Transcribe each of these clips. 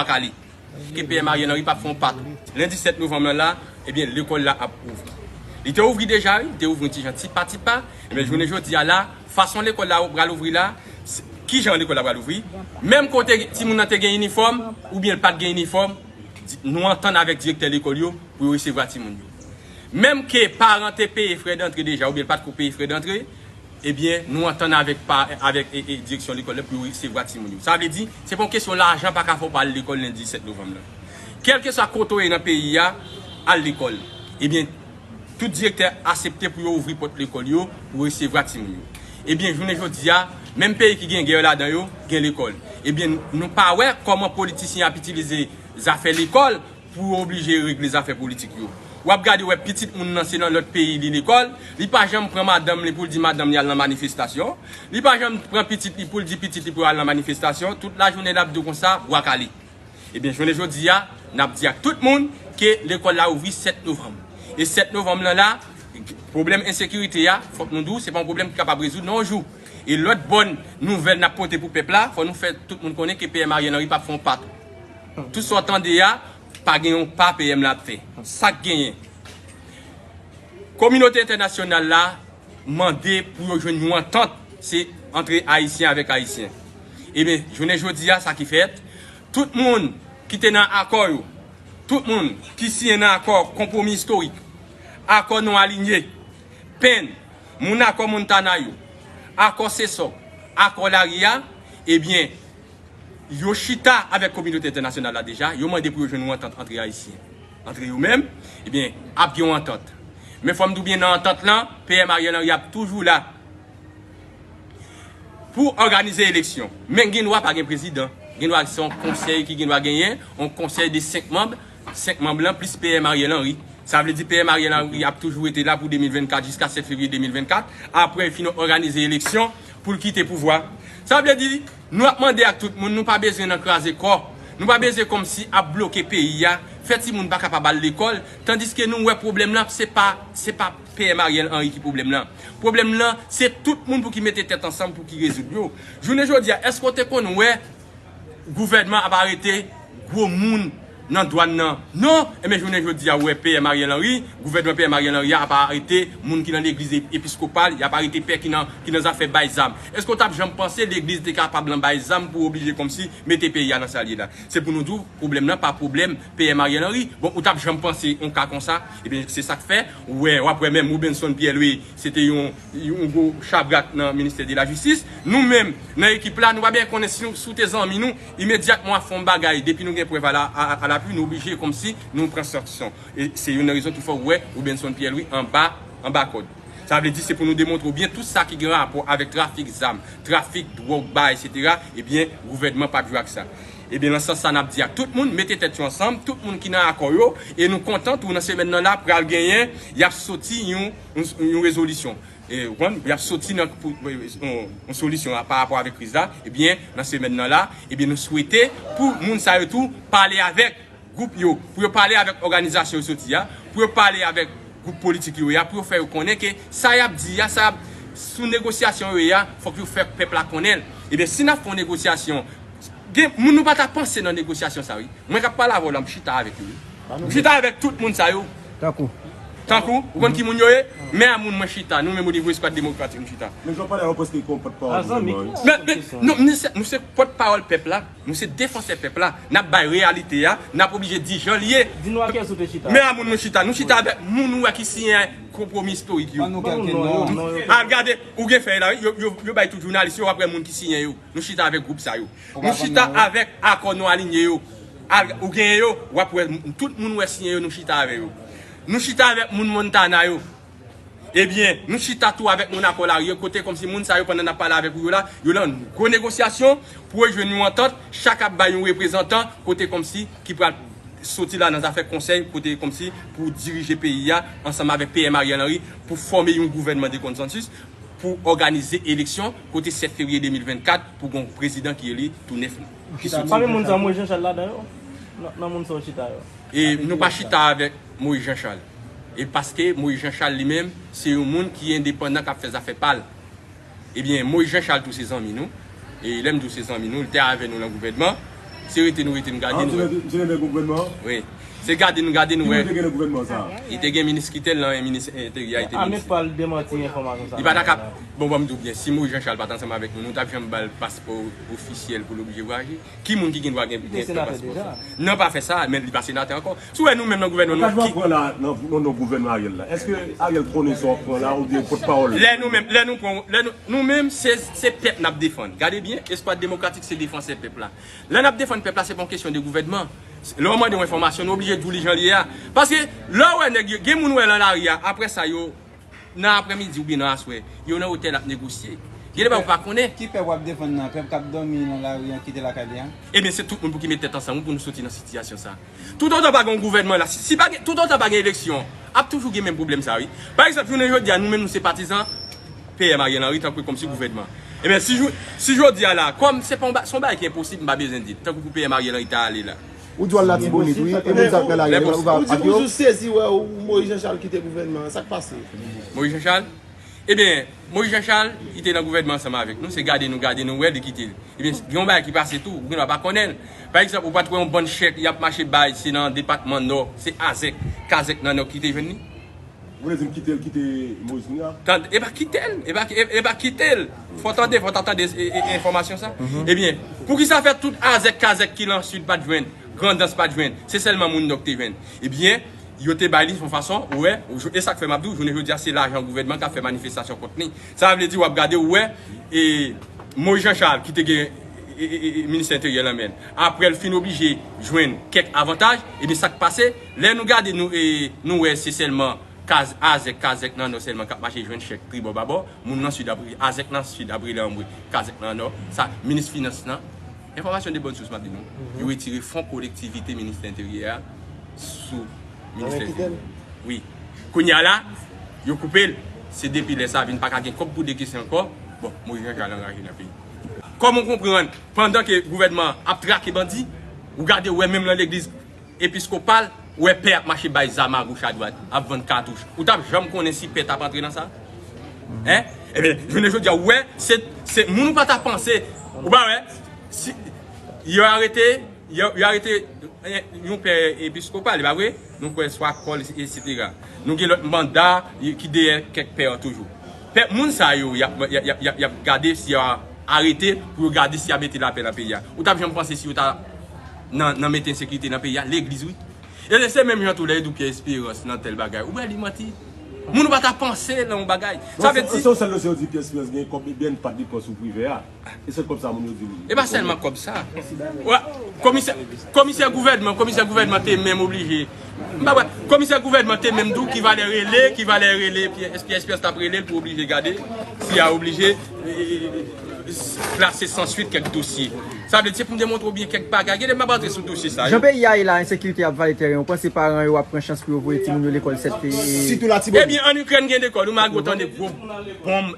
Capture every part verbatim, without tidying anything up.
Bwa Kale. Ke P M Ariel Henry p ap fè yon pa tou. Lendi sèt novanm lan la, ebyen, lekòl la ap ouvri. Li te ouvri deja, wi, li te ouvri yon ti jan tipa tipa. Ebyen, jounen jodi a la, fason lekòl la pral ouvri la, s- ki jan lekòl la pral ouvri? Menm kote timoun nan te gen inifòm, oubyen l pa t gen inifòm, di- nou antann avèk direktè lekòl yo pou yo resevwa timoun yo. Menm ke paran te peye frè dantre deja, oubyen l pa t ko peye frè dantre, ebyen, nou antann avèk pa, avèk e, e, direksyon lekòl la pou yo resevwa timoun yo. Sa vle di, se pa yon kesyon lajan pa ka fè w pa al lekòl lendi sèt novanm lan. Kèlkeswa kote w ye nan peyi a, al lekòl. Ebyen, tout direktè aksepte pou yo ouvri pòt lekòl yo pou resevwa timoun yo. Ebyen, jounen jodi a, menm peyi ki gen gè ladan yo, gen lekòl. Ebyen, nou pa wè kòman politisyen ap itilize zafè lekòl pou yo oblije regle zafè politik yo. W ap gade wè pitit moun nan se nan lòt peyi li lekòl, li pa janm pran madanm li pou l di madanm li al nan manifestasyon, li pa janm pran pitit li pou l di pitit li pou al nan manifestasyon, tout lajounen l ap di w konsa, bwa kale. Ebyen, jounen jodi a, n ap di ak tout moun ke lekòl la ouvri sèt novanm. E sèt novanm lan la, pwoblèm ensekirite a, fòk nou di w, se pa yon pwoblèm ki kapab rezoud nan yon jou. E lòt bòn nouvèl n ap pote pou pèp la, fò nou fè tout moun konnen ke P M Ariel Henry p ap fè yon pa tou. Tout sa w tande a, pa gen yon pa P M la ap fè. Sa k genyen? Kominote entènasyonal la mande pou yo jwenn yon antant, se antre Ayisyen avèk Ayisyen. Ebyen, jounen jodi a, sa ki fèt, tout moun ki te nan akò yo, tout moun ki siyen nan akò konpwomi istorik, akò non alinye, Penn, moun akò Montana yo, akò Sesòk, akò Lari a, ebyen, yo chita avèk kominote entènasyonal la deja, yo mande pou yo jwenn yon antant antre Ayisyen. Antre yo menm, ebyen, ap gen yon antant. Men fò m di w byen, nan antant lan, P M Ariel Henry ap toujou la pou òganize eleksyon. Men gen dwa pa gen prezidan. Gen dwa se yon konsèy ki gen dwa genyen, yon konsèy de senk manm, senk manm lan plis P M Ariel Henry. Sa vle di P M Ariel Henry ap toujou rete la pou de mil vennkat, jiska sèt fevriye de mil vennkat. Apre, fin òganize eleksyon pou l kite pouvwa. Sa vle di, nou ap mande ak tout moun, nou pa bezwen nan kraze kò. Nou pa bezwen kòmsi ap bloke peyi a, fè timoun pa kapab al lekòl, tandiske nou wè pwoblèm lan, se pa, se pa P M Ariel Henry ki pwoblèm lan. Pwoblèm lan, se tout moun pou ki mete tèt ansanm pou ki rezoud yo. Jounen jodi a, èske w te konn wè gouvènman ap arete gwo moun nan dwàn nan? Non! Enben, jounen jodi a, w wè P M Ariel Henry, gouvènman P M Ariel Henry a ap arete moun ki nan legliz ep- episkopal, y ap arete pè ki nan, ki nan zafè bay zam. Èske w t ap janm panse legliz te kapab nan bay zam pou oblije kòmsi mete peyi a nan sa l ye la? Se pou nou di w, pwoblèm nan pa pwoblèm P M Ariel Henry. Bon, ou t ap janm panse yon ka konsa? Ebyen, se sa k fè, w wè, w ap wè menm Robenson Pierre Louis, se te yon, yon gwo chabrak nan ministè de la jistis. Nou menm, nan ekip la, nou pa byen konnen si, si w te zanmi nou, imedyatman w ap fè yon bagay, depi nou gen prèv a la, a, a lapui, nou oblije kòmsi nou pran sanksyon. E se youn nan rezon ki fè w wè Robenson Pierre Louis anba, anba kòd. Sa vle di se pou nou demontre w byen tout sa ki gen rapò avèk trafik zam, trafik dwòg, bay, etsetera, ebyen, gouvènman p ap jwe ak sa. Ebyen, nan sans sa, n ap di ak tout moun, mete tèt yo ansanm, tout moun ki nan akò yo, e nou kontan tou nan semèn nan la, pral genyen, y ap soti yon, yon, yon rezolisyon. E, ou konprann? Y ap soti nan, pou, yon, yon solisyon pa rapò avèk kriz la, ebyen, nan semèn nan la, ebyen, nou swete pou moun sa yo tou pale avèk gwoup yo, pou yo pale avèk òganizasyon yo soti a, pou yo pale avèk gwoup politik yo ye a, pou yo fè yo konnen ke sa y ap di a, sa y ap, sou negosyasyon yo ye a, fòk yo fè pèp la konnen l. Ebyen, si n ap fè yon negosyasyon, gen moun nou pa ta panse nan negosyasyon sa, wi. Mwen k ap pale avè w la, m chita avèk yo, wi. M chita avèk tout moun sa yo. Tankou? Tankou, ou konn ki moun yo ye? Men a moun mwen chita, nou menm o nivo Eskwad Demokratik, m chita. Men jan w pale a yo, prèske kon pòtpawòl gouvènman, wi. Men, men, non, nou se, nou se pòtpawòl pèp la. Nou se defansè pèp la, n ap bay reyalite a, n ap oblije di jan l ye. Di nou ak kiyès ou te chita. Men a moun nou chita, nou chita avèk moun ou wè ki siyen konpwomi istorik yo. Ban nou kèk non yo. Al gade, ou gen fèy la, wi, yo, yo, yo bay tout jounalis yo, w ap wè moun ki siyen yo. Nou chita avèk gwoup sa yo. Nou chita avèk akò non alinye yo. Al, ou genyen yo, w ap wè m- tout moun ou wè siyen yo, nou chita avè yo. Nou chita avèk moun Montana yo. Ebyen, nou chita tou avèk moun akò Lari yo, kote kòmsi moun sa yo, pandan n ap pale avèk ou yo la, yo lan gwo negosyasyon pou yo jwenn yon antant, chak ap bay yon reprezantan, kote kòmsi ki pral soti la nan zafè konsèy, kote kòmsi pou dirije peyi a ansanm avèk P M Ariel Henry, pou fòme yon gouvènman de konsansis, pou òganize eleksyon, kote sèt fevriye de mil vennkat, pou gon prezidan ki eli tou nèf ki soti. Pami moun sa, Moïse Jean Charles ladan yo? Nan, nan moun sa w chita yo? E nou pa chita avèk Moïse Jean Charles. E paske Moïse Jean Charles li menm, se yon moun ki endepandan, k ap fè zafè pa l. Ebyen, Moïse Jean Charles tou se zanmi nou. E lè m di w se zanmi nou, li te avè nou nan gouvènman. Se rete nou rete, n gade nou wè. Misye nan gouvènman an? Wi. Se gade n gade n wè. Ki moun te gen nan gouvènman sa? Li te gen minis Kitel lan, minis enteryè a, li te minis. Amif pral demanti enfòmasyon sa. Li pa ta ka, bon, ban m di w byen, si Moïse Jean Charles pa t ansanm avèk nou, nou t ap janm ba l paspò ofisyèl pou l oblije vwayaje? Ki moun ki gen dwa gen, gen paspò sa? Nan pa fè sa, men li pa senatè ankò. Si w wè nou menm nan gouvènman nou, ki pran la nan, nan, nan gouvènman Ariel la? Èske Ariel konnen sa w ap pran la oubyen pòtpawòl? Lè nou menm, lè nou pran, lè nou, nou menm, se, se pèp n ap defann. Gade byen, Espoir Démocratique se defansè pèp la. Lè n ap defann pèp la, se pa yon kesyon de gouvènman. Lè w mande yon enfòmasyon, nou oblije di w li jan li ye a. Paske, lè w wè nèg yo, gen moun w wè lan lari a, apre sa, yo, nan aprèmidi oubyen nan aswè, yo nan otèl ap negosye. Gen de bagay ou pa konnen. Ki pèp w ap defann nan? Pèp k ap dòmi nan lari an, kite lakay li a? Ebyen, se tout moun pou ki met tèt ansanm pou nou soti nan sitiyasyon sa. Toutotan pa gen yon gouvènman la, si, si pa gen, toutotan pa gen eleksyon, ap toujou gen menm pwoblèm sa, wi. Pa egzanp, jounen jodi a, nou menm nou se patizan P M Ariel Henry, tankou kòmsi gouvènman. Ebyen, si, jou- si jodi a la, kòm se pa yon ba- se yon bagay ki enposib, m pa bezwen di, tankou pou P M Ariel Henry ta ale la. Ou di w al Latibonit, wi, e moun sa k nan lari a, ou va ak yo? Ou di ou sezi wè Moïse Jean Charles kite gouvènman an, sa k pase? Moïse Jean Charles? Ebyen, Moïse Jean Charles, li te nan gouvènman ansanm avèk nou, se gade nou, gade nou, wè, li kite l. Ebyen, gen yon bagay ki pase tou, ou gendwa pa konnen l. Pa egzanp, ou pa t wè yon bann chèk y ap mache bay, se nan depatman Nò, se Azèk, Kazèk nan Nò ki te jwenn li? Ou vle di m kite l, kite Moïse Jean Charles? Tande, e pa kite l, e pa, e, e pa kite l. Fò tande, fò ta tande e, e, enfòmasyon sa. Ebyen, poukisa fè tout Azèk, Kazèk ki lan Sid pa t jwenn, Grandans pa t jwenn, se sèlman moun Nò ki te jwenn? Ebyen, yo te bay li yon fason, ou wè, e sa k fè m ap di w, jounen jodi a, se lajan gouvènman k ap fè manifestasyon kont li. Sa vle di, w ap gade, ou wè, e, Moïse Jean Charles, ki te gen, e, e, e, e, minis enteryè lan men l, apre l fin oblije jwenn kèk avantaj, ebyen, sa k pase, lè nou gade, nou, e, nou wè se sèlman Kaz-, Azèk, Kazèk nan Nò sèlman k ap mache jwenn chèk tribò babò, moun nan Sid ap ri-, Azèk nan Sid ap rele anmwe Kazèk nan Nò, sa, minis finans lan, enfòmasyon de bòn sous m ap di nou, yo retire fon kolektivite minis enteryè a sou ministè. Wi. Kounye a la, yo koupe l. Se depi lè sa a vin pa ka gen kòb pou dekesye ankò. Bon, Moïse Jean Charles anraje nan peyi. Kòman w konprann, pandan ke gouvènman an ap trake bandi, ou gade, ou wè menm lan legliz episkopal, ou wè pè ap mache bay zam agoch adwat, ap vann katouch. Ou t ap janm konnen si pè t ap antre nan sa? Hein? Ebyen, jounen jodi a, ou wè, se, se moun ou pa ta panse, ou pa wè, si, yo arete, yo, yo arete, eh, yon pè episkopal, e pa vre? Nou kwè swa Kòl, etsetera. Nou gen lòt manda ki dèyè kèk pè toujou. Pè, moun sa yo, y ap, y ap, y ap, y ap, y ap gade si y a arete pou yo gade si y a mete lapè nan peyi a. Ou t ap janm panse si yo ta nan, nan mete ensekirite nan peyi a? Legliz, wi. E se menm jan tou lè yo di w Pierre Espérance nan tèl bagay. Ou wè li manti. Moun ou pa ta panse nan yon bagay. Sa vle di. Se yon sèl dosye yo di Pierre Espérance gen kòb ebyen pa depanse sou privè a. E se kòb sa moun yo di li. E pa sèlman kòb sa. Wè, komisè, komisè gouvènman, komisè gouvènman te menm oblije. M pa wè, komisè gouvènman te menm di w ki valè rele, ki valè rele, Pierre, Pierre Espérance t ap rele l pou oblije gade si y a oblije, e, e, e, klase sansuit kèk dosye. Sa vle di, se pou m demontre w byen kèk bagay. Gade, m ap antre sou dosye sa yo. Jan peyi a ye la, ensekirite ap vale tèren. Ou panse paran yo ap pran chans pou yo voye timoun yo lekòl sèt e, e, sitou Latibonit. Ebyen, ann Ikrèn gen lekòl, ou malgre w tande gwo bonm,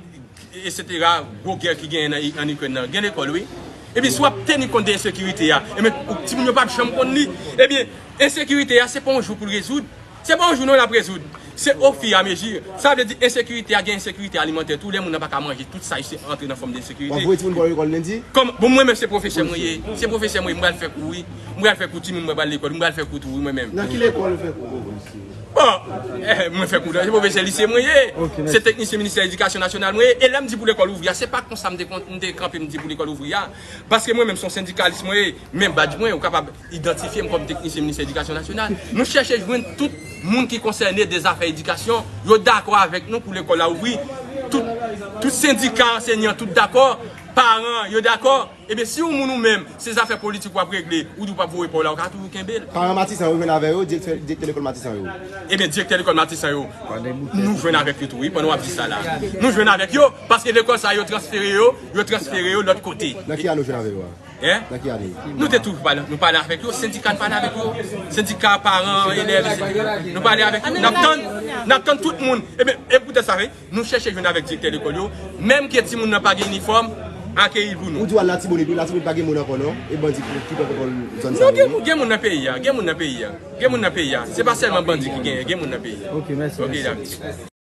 etsetera, gwo gè ki genyen nan, ann Ikrèn nan. Gen lekòl, wi. Epi si w ap teni kont de ensekirite a, ebyen, ou, timoun yo p ap janm konn li. Ebyen, ensekirite a, se pa yon jou pou l rezoud. Se pa yon jou non l ap rezoud. Se ofiramezi. Sa vle di ensekirite a, gen ensekirite alimantè tou. Lè moun nan pa ka manje, tout sa yo se antre nan fòm de ensekirite. W ap voye timoun pou al lekòl lendi? Kòm, bon, mwen menm se pwofesè mwen ye. Se pwofesè mwen ye, mwen pral fè kou, wi. Mwen pral fè kou timoun mwen pral lekòl, mwen pral fè kou tou, wi, mwen menm. Nan ki lekòl ou fè kou? Bon, eh, mwen fè kou, se pwofesè lise mwen ye. Se teknisyen ministè edikasyon nasyonal mwen ye. E lè m di pou lekòl ouvri a, se pa konsa m te kon-, m te kanpe m di pou lekòl ouvri a. Paske mwen menm se yon sendikalis mwen ye. Men badj mwen, ou kapab idantifye m kòm teknisyen ministè edikasyon nasyonal. Nou chèche jwenn tout moun ki konsène de zafè edikasyon. Yo dakò avèk nou pou lekòl la ouvri. Tout, tout sendika ansenyan, tout dakò. Paran, yo dakò. Ebyen, si yon moun ou menm, se zafè politik w ap regle, ou di w p ap voye pa w la, ou ka toujou kenbe l. Paran Matisan yo jwenn avè yo, direktè, direktè lekòl Matisan yo. Ebyen, direktè lekòl Matisan yo, nou jwenn avèk yo tou, wi, pandan w ap di sa la. Nou jwenn avèk yo, paske lekòl sa yo transfere yo, yo transfere yo lòt kote. Nan ki ane w jwenn avè yo a? Hein? Nan ki ane? Nou te toujou pale, nou pale avèk yo, sendika n pale avèk yo, sendika paran, elèv, etsetera. Nou pale avèk yo, n ap tann, n ap tann tout moun. Ebyen, e poutèt sa, wi, nou chèche jwenn avèk direktè lekòl yo, menm ke timoun nan pa gen inifòm, akeyi l pou nou. Ou di w al Latibonit, wi, Latibonit pa gen moun ankò, non? E bandi ki, ki pran kontwòl zòn sa yo, non? Gen, gen moun nan peyi a, gen moun nan peyi a, gen moun nan peyi a. Se pa sèlman bandi ki genyen, gen moun nan peyi a. Ok, mèsi, mèsi. Ok, dakò.